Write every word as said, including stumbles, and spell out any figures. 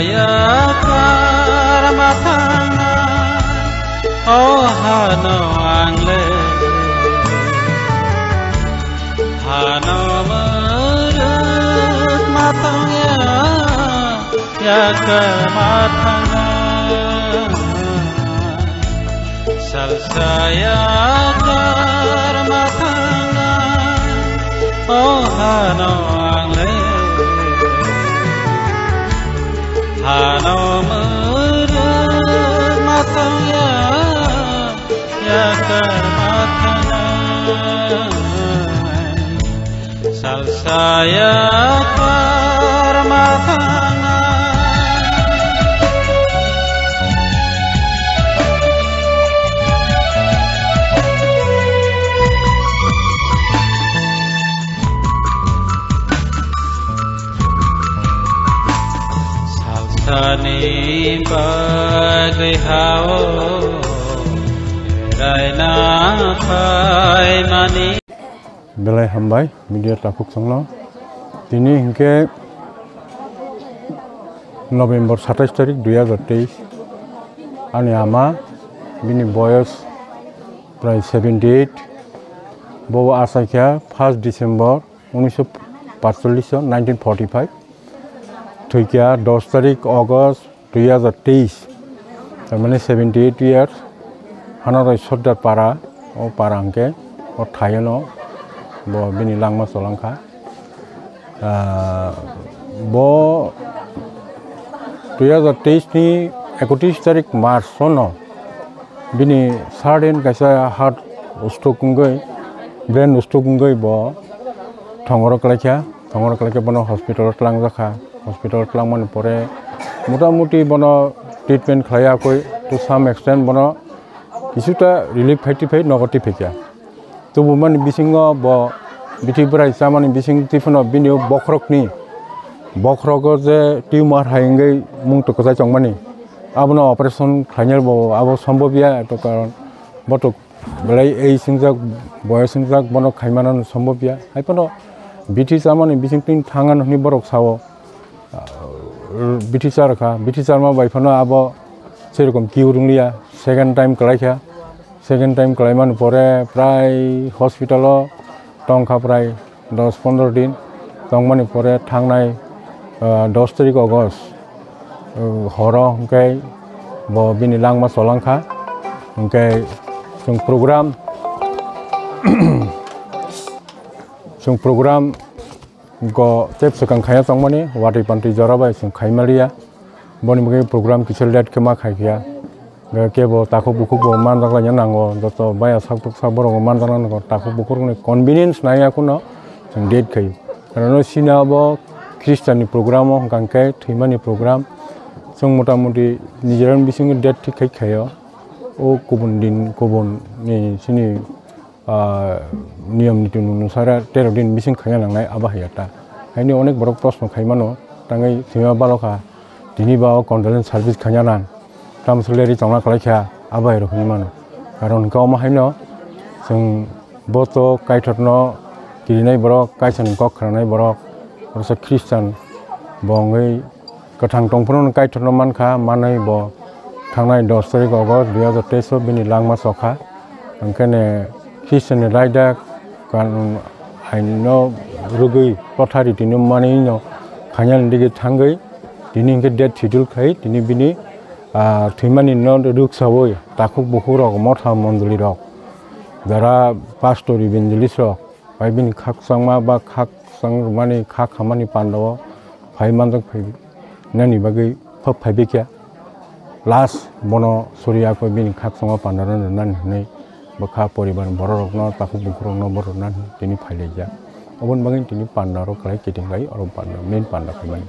Yakar ma thangna, o hano ang le. Hano muruk ma thangya, yakar ma thangna. Salsa yakar ma thangna, o hano ang le. Hano muruk ma thangya, yakar ma thangna. Salsa yakar ma thangna. Salsani bagwi hao raina phaimani. Belai hambai media takhuk songno. Tini hinkhe November satais tarik dui hazar teis. Ani ama, bini boyos prai seventy eight. Bo achaikha first December unisho patchollish, nineteen forty five. Thwikha dos tarik August dui hazar teis, tar mane seventy eight years, Hanarai Sordar para, o para hwnkhe o thaiono bo bini langma cholangkha. Ah, bo dui hazar teis ni ekotris tarik March sono bini sudden kaisa heart stroke wngwi, brain stroke wngwi bo thongoro kwlaikha, thongoro kwlaikhe bono hospital o twlangjakha. Hospital twlangmani pore motamuti bono treatment khlaiya koi, to some extent bono kisuta relief phai tiphai nogo tiphaikha. Tubumani bisingo bo bithi bwrai chamani bising tiphano bini bokhorokni, bokhorogo je tumor hai wngwi mung twi kwchai chongmani, abono operation khlainai bo abo sombobya, to karon botok belai age wngjak, boyos wngjak, bono khaimano sombobya. Haiphano bithi chamani bising twi thangano hwnwi borok sao. Ah, bithi char kha, bithi charma bai phano abo serokom kiu rwngliya, second time kwlaikha. Second time kwlaimani pore prai hospital o tongkha prai dos pondro din. Tongmani pore thangnai, ah, dos tarik August, ah, horo hwnkhe bo bini langma cholangkha. Hwnkhe chwng program, chwng program go tep swkang khaina tongmani, watwi pantwi jora bai chwng khaimaliya. Boni bagwi program kisa late khe ma khaikha. Kebo takhuk bukhuk bo manjak laina nango, joto baya sak tok sak borok bo manjakna nango, takhuk bukhuk rokni convenience naiya kuno chwng date khaio. Karon sina bo Christian ni program o hwnkha khe thwimani program. Chwng mota moti nijera ni bisingo date thik khai khaio. O kubun din kubun ni sini ah, niyom niti onusare tero din bising khaina nangnai abo hai ta. Haini onek borok proshno khaimano, tangwi thwima balokha, tini ba o condolence service khaina nang, tamo se leri chongna kwlaikha, abo hai rok hinwi mano. Karon hwnkhe omo haino chwng bo to Kaithorno kirinai borok, Kaisani kok khwnanai borok, oro se Christian bo wngwi Kwthang tongphuru no Kaitorno mankha, manwi bo thangnai dos tarik August dui hazar teis o bini langma chokha. Hwnkhe ne Christian ni raida kan-, aino rwgwi kothari tini manwi no khainani digi thangwi tini hwnkhe date schedule khai tini bini, ah, thwimani no rwksawi takhuk bukhuk rok motha mondoli rok jara pastor evangelist rok bai bini khakchangma ba khakchang rwmani kha khamani panda o phai manjak phai nani bagwi phap phaibai kha. Last bono suri yakwi bini khakchangma panda rwna nani hwnwi bwkha poribar bororokno, takhuk bukhurokno bo rwna hwnwi tini phailaijak. Oboni bagwi tini panda oro kwlai kiting lai, oro panda, main panda khaimani.